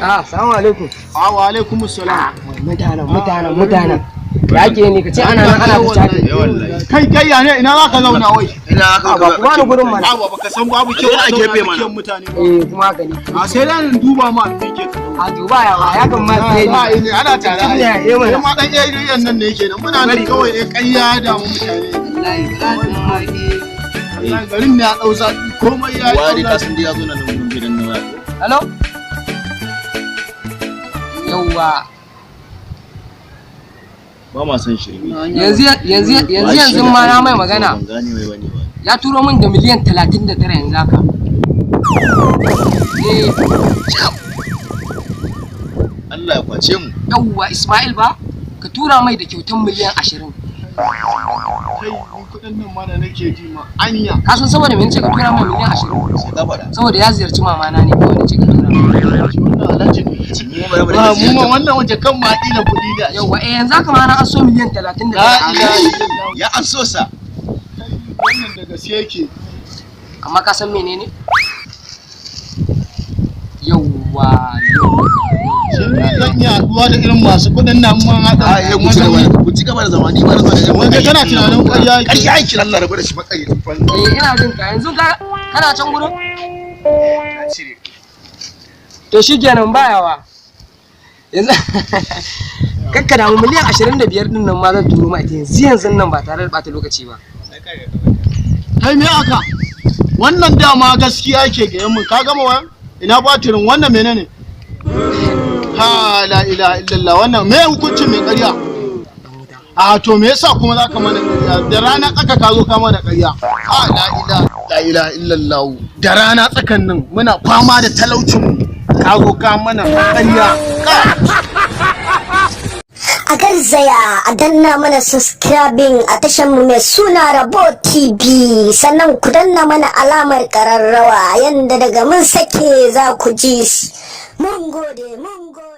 Ah, salamu alaikum. Wa alaikum salam. Mutanen, mutanen, mutanen. Ya ke ne ka ce ana nan ana ta chatting. Kai, kai, ya ne? Ina za ka zauna wai? Ina aka Ba ku bani gurin mana. A ba baka san babu kyau a a gefe gefe mana. Mutane ba. Eh, kuma haka ne. A sai dan duba ma me ke ka zauna. A duba yawa ya kan ma sai Za a ne. yi ne ana tare Ne, ai. eh mana. Kai ma dan area nan ne kenan. Muna nan kawai ne ƙarya ya damu mutane. Wallahi garin ne ya dau zafi, komai ya Wari dau ka zafi. san dai ya zo nan mun gidan nan waya. Hello? Yawwa. Ba ma san shirme. Yanzu yanzu yanzu yanzu ma na mai magana. Ban gane mai bane ba. Ya turo min da miliyan 39 yanzu haka. Eh, Allah ya kwace mu. Yawwa, Ismail ba? Ka tura mai da kyautan miliyan 20. Kai, ni kuɗin nan ma da nake ji ma anya. Ka san saboda me nace ka tura mai miliyan 20? Sai ka faɗa. Saboda ya ziyarci mamana ne kawai nace ka tura mai. Wannan alhaji ne. Mu bari mu Ba mu ma wannan waje kan ma kila kuɗi da. Yawwa, eh, yanzu haka ma na an so miliyan talatin da La tara. ilaha illallah. Ya an so sa. Kai, wannan da gaske yake. Amma ka san menene? Yawwa, yawwa. Shin zan iya haɗuwa da irin masu kuɗin nan mun haɗa? A eh, ku ci gaba ku ci gaba da zama, ni ba na zo da Wanda kana tunanin ƙarya yake. Ƙarya yake, Allah rabu da shi, maƙaryacin fanni. Eh, ina jin ka yanzu, ka kana can gurin? Na cire. To shikenan, bayawa. Yanzu kakka damu, miliyan 25 din nan ma zan turo ma ita yanzu yanzu nan ba tare da bata lokaci ba. Kai, me aka? Wannan dama gaskiya ke ga mun. Ka gama wayan? Ina batirin wannan menene? Ha, la ilaha illallah, wannan me hukuncin mai ƙarya? A to me yasa kuma zaka mana ƙarya? Da rana tsaka ka zo ka mana ƙarya. Ha, la ilaha, la ilaha illallah. Da rana tsakan nan muna fama da talaucin mu. Ka zo ka mana ƙarya. Ka A garzaya a danna mana subscribing a tashar mu mai suna Rabo TV, sannan ku danna mana alamar kararrawa yanda daga mun sake za ku ji. Mun gode, mun gode.